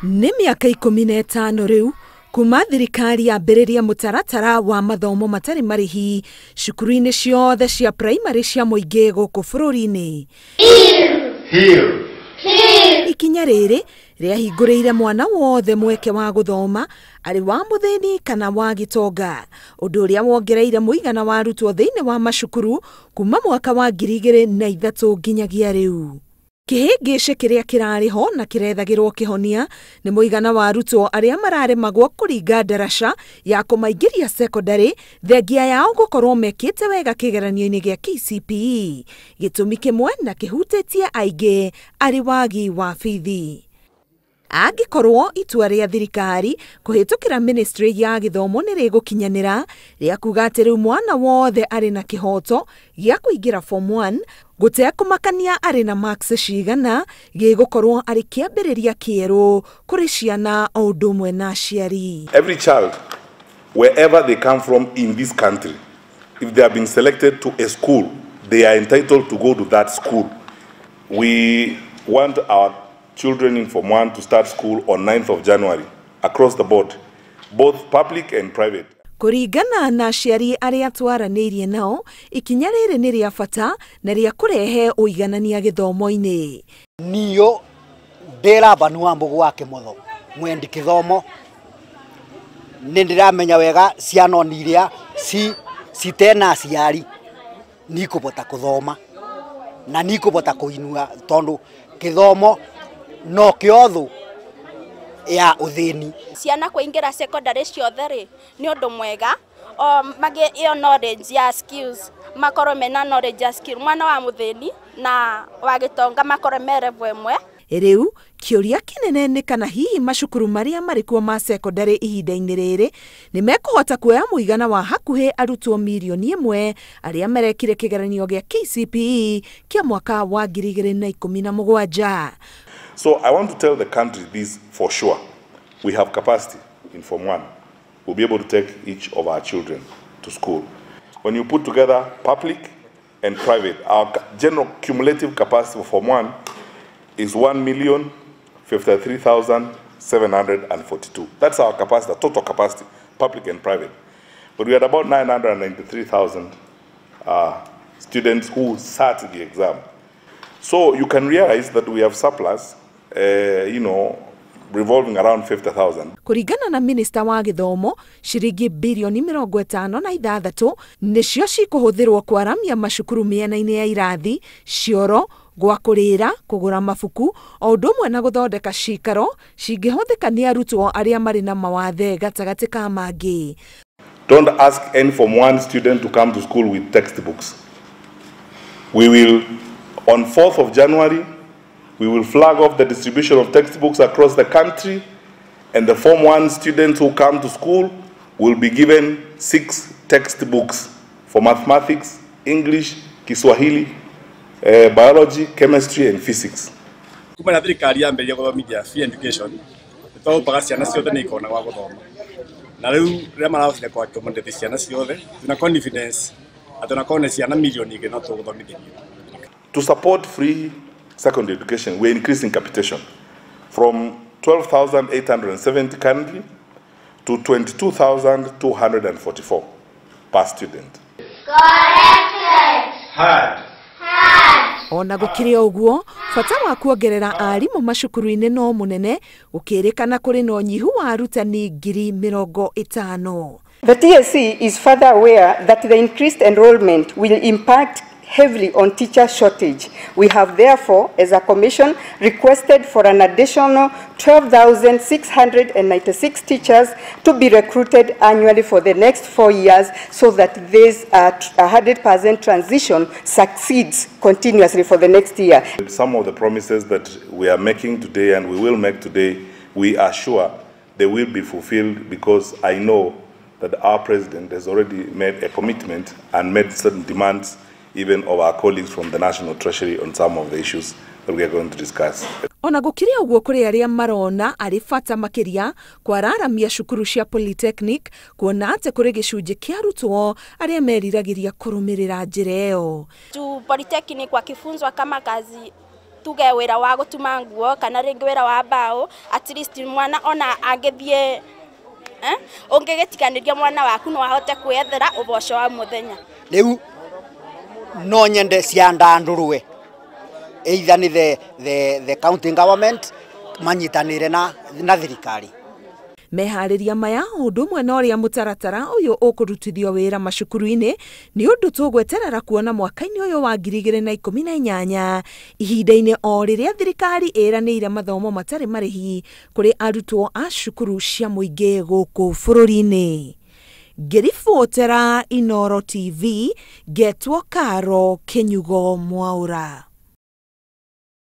Nĩ mĩaka 15 rĩu kuma thirikari yambĩrĩria mũtaratara wa mathomo matarĩ marĩhi cukuru-inĩ ciothe cia primary cia mũingĩ gũkũ bũrũri-inĩ. Ikinya rĩrĩ rĩahingũrĩire mwana wothe mweke wa gũthoma arĩ wa mũthĩni kana wa gĩtonga, ũndũ ũrĩa wongereire mũigana wa arutwo thĩinĩ wa macukuru kuma mwaka wa 2003 nginyagia rĩu. Kĩhĩngĩcĩ kĩrĩa kĩrarĩ ho na kĩrethagĩrwo kĩhonia nĩ mũigana wa arutwo arĩa mararemagwo kũringa ndaraca ya kũmaingĩria secondary thengia yao gũkorwo mekĩte wega kĩgeranio-inĩ gĩa KCPE, gĩtũmi kĩmwe na kĩhutĩtie aingĩ arĩ wagi wa bithi. Angĩkorwo itua rĩa thirikari kũhĩtũkĩra ministry ya gĩthomo nĩ rĩgũkinyanĩra rĩa kuga atĩ rĩu mwana wothe arĩ na kĩhoto gĩa kũingĩra form 1 gũtekũmakania arĩ na marks cigana, gĩgũkorwo arĩ kĩambĩrĩria kĩerũ kũrĩ ciana o ũndũ ũmwe na aciari. Every child, wherever they come from in this country, if they have been selected to a school, they are entitled to go to that school. We want our children in Form 1 to start school on 9th of January across the board, both public and private. Kũringana na aciari arĩa twaranĩirie nao, ikinya rĩrĩ nĩ rĩa bata na rĩa kũrehe ũiganania gĩthomo-inĩ. Niyo ndĩra Banu wa Mbugu wa Kĩmotho mwendi kĩthomo, nĩ ndĩramenya wega ciana iria citena aciari nikũbota kũthoma na nikũbota kũinua tondũ kĩthomo no kĩo thũ ya ũthĩni. Ciana kũingĩra secondary ciothe rĩ nĩ ũndũ mwega, o magĩ ĩyo knowledge ya skills makorwo mena knowledge ya skill, mwana wa mũthĩni na wa gĩtonga makorwo me level ĩmwe. Rĩu kĩũria kĩnene nĩ kana hihi macukuru marĩa marĩ kuo ma secondary ihinda-inĩ rĩrĩ nĩ mekũhota kuoya mũigana wa hakuhĩ arutwo mirioni 1 arĩa marekire kĩgeranio gĩa KCPE kĩa mwaka wa 2017. So I want to tell the country this for sure. We have capacity in Form 1. We'll be able to take each of our children to school. When you put together public and private, our general cumulative capacity for Form 1 is 1,053,742. That's our capacity, total capacity, public and private. But we had about 993,000 students who sat the exam. So you can realize that we have surplus, revolving around 50,000. Kũringana na minista wa gĩthomo, ciringi birioni 56 nĩcio cikũhũthĩrwo kwaramia macukuru mĩena-inĩ ya irathi, cioro, gwa kũrĩra, kũgũra mabuku, o ũndũ ũmwe na gũthondeka cikaro cingĩhũthĩka nĩ arutwo arĩa marĩ na mawathe gatagatĩ ka mangĩ. Don't ask any Form 1 student to come to school with textbooks. We will, on 4th of January, we will flag off the distribution of textbooks across the country, and the Form 1 students who come to school will be given 6 textbooks for mathematics, English, Kiswahili, biology, chemistry, and physics. Kuma na thirikari yambĩrĩria gũthomithia free education, nĩtwaũpaga ciana ciothe nĩ ikona gwa gũthoma. Na rĩu rĩrĩa marahotire kwa accommodate ciana ciothe, twĩna confidence atĩ ona korwo nĩ ciana mirioni 2 no tũgũthomithĩrio. To support free secondary education, we're increasing capitation from 12,870 currently to 22,244 per student. Ona gũkĩrĩ ũguo, bata wa kuongerera arimũ macukuru-inĩ no mũnene, gũkĩrĩkana kũrĩ na ũnyihu wa arutani 50,000. The TSC is further aware that the increased enrollment will impact heavily on teacher shortage. We have therefore, as a commission, requested for an additional 12,696 teachers to be recruited annually for the next 4 years so that this 100% transition succeeds continuously for the next year. Some of the promises that we are making today and we will make today, we are sure they will be fulfilled, because I know that our president has already made a commitment and made certain demands even of our colleagues from the National Treasury on some of the issues that we are going to discuss. Ona gũkĩrĩ ũguo, kũrĩ arĩa marona arĩ bata makĩria kwararamia cukuru cia polytechnic, kuona atĩ kũrĩ gĩcunjĩ kĩa arutwo arĩa meriragĩria kũrũmĩrĩra njĩra ĩyo. Juu polytechnic wakifunzwa kama kazi Tuge wĩra wa gũtuma nguo kana rĩngĩ wĩra wa mbaũ, at least mwana ona angĩthiĩ ũngĩgĩtiganĩria mwana waku no ahote kwĩyethera ũboco wa mũthenya. Rĩu no nyende ciandandũrwe either nĩ the county government manyitanĩre na thirikari. Meharĩria maya ũndũ ũmwe na ũrĩa mũtaratara ũyũ ũkũrutithio wĩra macukuru-inĩ nĩ ũndũ tũgweterera kuona mwaka-inĩ ũyũ wa 2018, ihinda-inĩ o rĩrĩa thirikari ĩranĩire mathomo matarĩ marĩhi kũrĩ arutwo a cukuru cia mũingĩ gũkũ bũrũri-inĩ. Ngĩribotera Inooro TV, ngetwo Karo Kĩnyugo Mwaũra.